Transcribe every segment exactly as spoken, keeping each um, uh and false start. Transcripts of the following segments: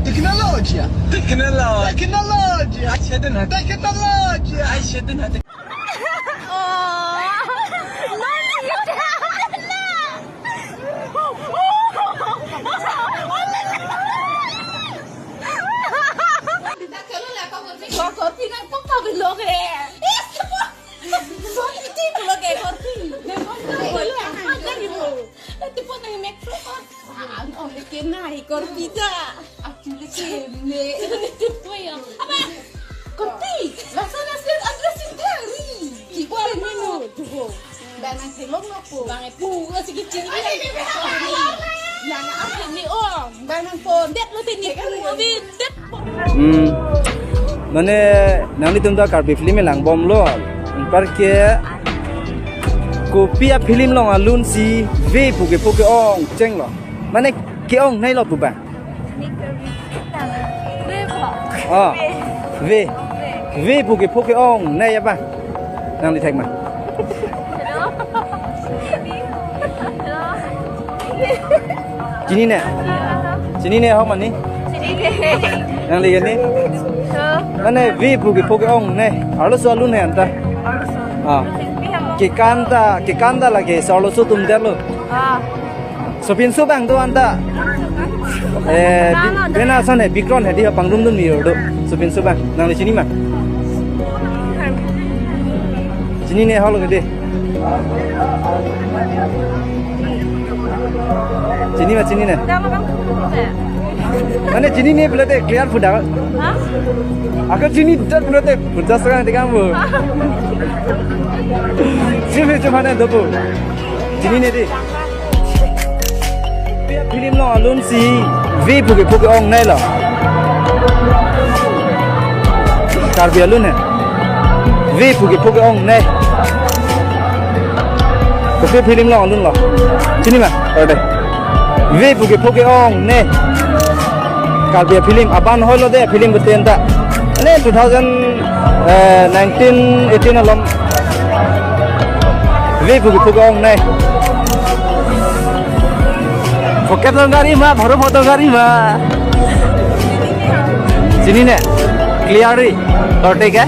Teknolojia. Teknolojia. Teknolojia. Ai, shit, na. Teknolojia. Ai, shit, na. Oh. Korpi nangpok ta belok he. Korpi belok he, korpi. Nangpok ta belok he. Nanti pon nang mek pro. Ang ong leke nai korpi ta. Aku leke me. Nanti pon ya. Apa? Korpi. Laso laso address dari. Kibar minu. Tuh. Bang nang thelong lo po. Bang e pu, si kecil ni. Yang apa ni, oh? Bang nang po. Det lo tini pu, abi, det. Hmm. Mane nanglitum ta Karbi film langbomlo. Anparke kopi a-film along alun si ve pu kepho ke-ong chenglo. Mane ke-ong nai lo pu ba. Ve po. Ah. Ve. Ve pu kepho ke-ong nai ya ba. Nangli thek ma. Hello. Hello. Chinine? Chinine ho mane? Chinine. Nangli kani? Hello. Mane ve pu kepho ke-ong nai. Arloso alun he anta. Arloso. Ah. Kekan ta, kekan ta lake, arloso atum det lo. Ah. Sopinso abang do anta. Eh, di, pena ason he, Bikron he, di ha pangrum dun mir do. Sopinso abang, nangli chini ma? Chinine holo ke di. Chini ma, chinine. Mane chinine pulote clear pu da. Ha? Ako chinidet pulote, puja sekarang tiga bu. Sini cuma nih dobu. Chinine di. Film along alun si ve pu kepho ke-ong nai lo. Karbi alun he. Ve pu kepho ke-ong nai. Kopi film along alun lo. Chini ma? Ode. Ve pu kepho ke-ong nai. Karbi film aban hoi lo de film beten ta. Ane two thousand, eh, nineteen, eighteen along. Ve pu kepho ke-ong nai. Pocket along gari ma, bharo photo gari ma. Chinine? Clearly. Korte ke?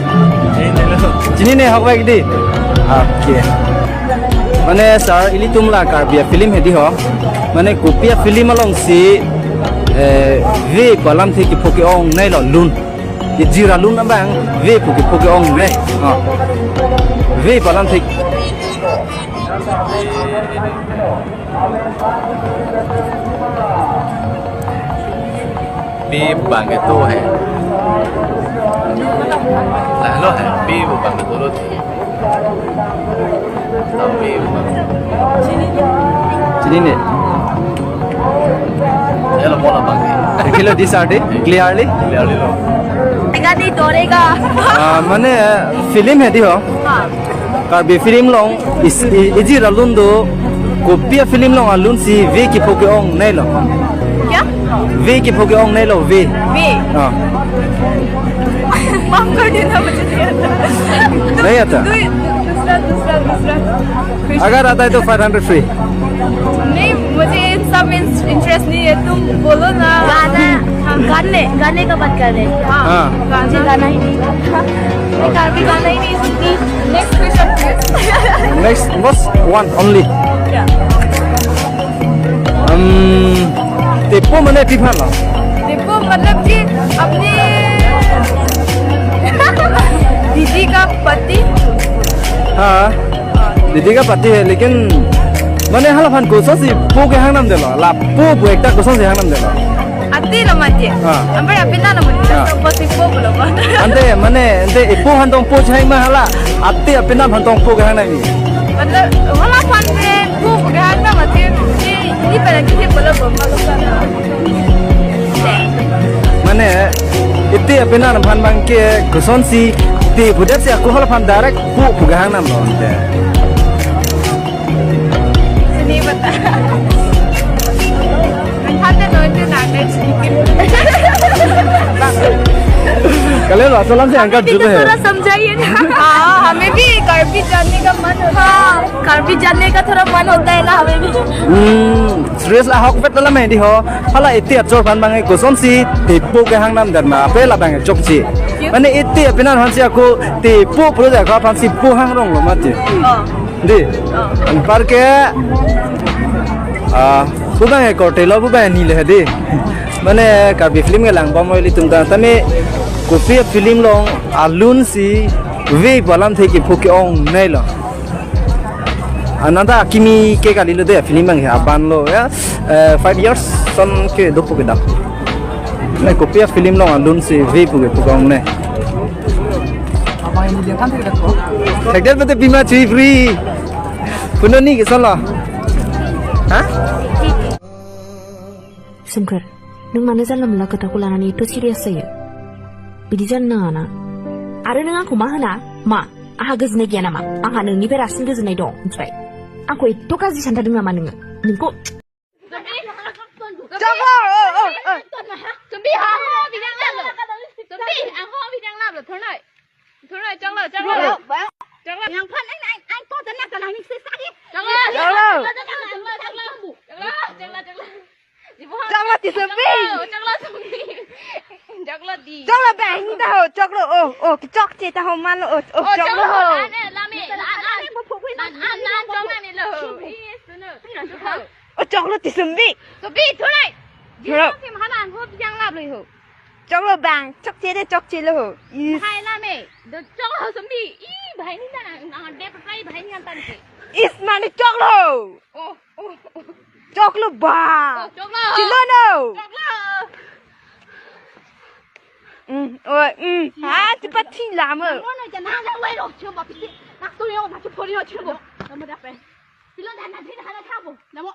Chinine hok bag di. Okay. Mane sir, ilitum la Karbi film he di ho. Mane kopi a-film along si, eh, ve pu alamthe kepho ke-ong nai lo lun. Ejir alun abang ve pu kepho ke-ong nai. Ah. Ve pu alamthe. Pe bang kedo he. Lahelo he, pe bang kedo lo di. Tapi chinine. Ya lo, bola bang. Dekhi lo di sir di, clearly. Clearly lo. Ega di dorega. Ah, mane film he di ho. Ha. Karbi film along is, i, ejir alun do, kopi a-film along alun si ve kepho ke-ong nai lo. Kya? Ve kepho ke-ong nai lo, ve. Ve? Ah. माफ कर देना, मुझे नहीं आता। नहीं आता? दू-, दूसरा, दूसरा, दूसरा। अगर आता है तो five hundred free। नहीं, मुझे इन सब में इंटरेस्ट नहीं है, तुम बोलो ना। गाना, हाँ। गाने, गाने का बात कर रहे हैं। हाँ, हाँ। गाना। मुझे गाना ही नहीं आता। मैं कार्बी गाना ही नहीं सुनती। Next question, please। Next, बस one only। क्या? Um, tepo mane pi aphan lo? Tepo मतलब कि अपने दीदी का पति। हाँ, दीदी का पति है, लेकिन mane hala aphan kosonsi po kehang nam detlo, lapu pu ekta kosonsi hang nam detlo? Ate lo mati. Ah. Ambar apina lo mati. Ah. So, pati po pulo ba. Ante, mane, ante epo aphan tong po chai ma hala, ate apina aphan tong po kehang nangji? मतलब, hala aphan ke po kehang nam mati. Ini, ini pada kita pulo ba, malu sana. Mane, ete apina aphan abang ke kosonsi te pudet si ako hala aphan direct po pu kehang nam lo ante. Sini bata. Hande no itu nang next week. Kalian lo, salam si angkat dulu ya. थोड़ा समझाइए ना। हाँ, हमें भी कार्बी जानने का मन होता है। हाँ, कार्बी जानने का थोड़ा मन होता है ना हमें भी। Hmm, serious la hok vet la medi ho. Hala iti achor aphan bang kosonsi tepo kehang nam der ma ape labang chokche. Mane iti apinan aphansi ako tepo pro ja ko aphansi po hang rong lo mati. Oh. Di. Oh. Anpar ke ah, pu bang korte lo pu bang ni le di. Mane Karbi film kelang bom ilitum ta. Tame kopi film along alun si ve pu alamthe kipu ke-ongnei lo. Ananta akimi ke kali lo de film bang ya ban lo ya. Eh, five years son ke dopo ke dak. Ne kopi film along alun si ve pu ke pu ke-ongnei. Thekdet mate bima chui free. Puno ni ke solo. Ha? Sungkar, nung mane jalam la kata kulanani itu serious saya. Bidi jan nang ana. Are nang aku mah na, ma. Aha gejne giana ma. Aha nang ni berasin gejne dong, cai. Aku itu kasih santa dengan mana nang. Ningko. Choklo, oh, oh, oh. Sumbi, ha, ho, bidang lap lo. Sumbi, ang ho, bidang lap lo. Thurnoi. Thurnoi, choklo, choklo. Choklo. Yang phan, ang, ang, ang, to, tana, tana, ni se sa di. Choklo. Choklo. Choklo, choklo, choklo. Choklo ti Sumbi. Choklo, Sumbi. Choklo di. Choklo bang ta ho, choklo, oh, oh, chokche ta ho man lo, oh, oh, choklo ho. Ane, lame, la, la, la, la, choklo ni lo. Yes, no. Oh, choklo ti Sumbi. Sumbi, thurnoi. Thurnoi. Jino si mahana ang ho, bidang lap lo ho. Choklo bang, chokche de chokche lo ho. Is. Hai lame, do choklo Sumbi. I, bahai ni tan, ang, ang de prai bahai ni tan ke. Is mane choklo. Oh, oh, oh. Choklo ba. Oh, choklo. Chilo no. Choklo. Mm, oh, mm. Ha, ti pati lama. Mo no jana la wai lo, choklo piti. Nak tu yo, nak tu pori yo, choklo. Kamu dapat. Pilo dan nanti dah ada kamu. Namo.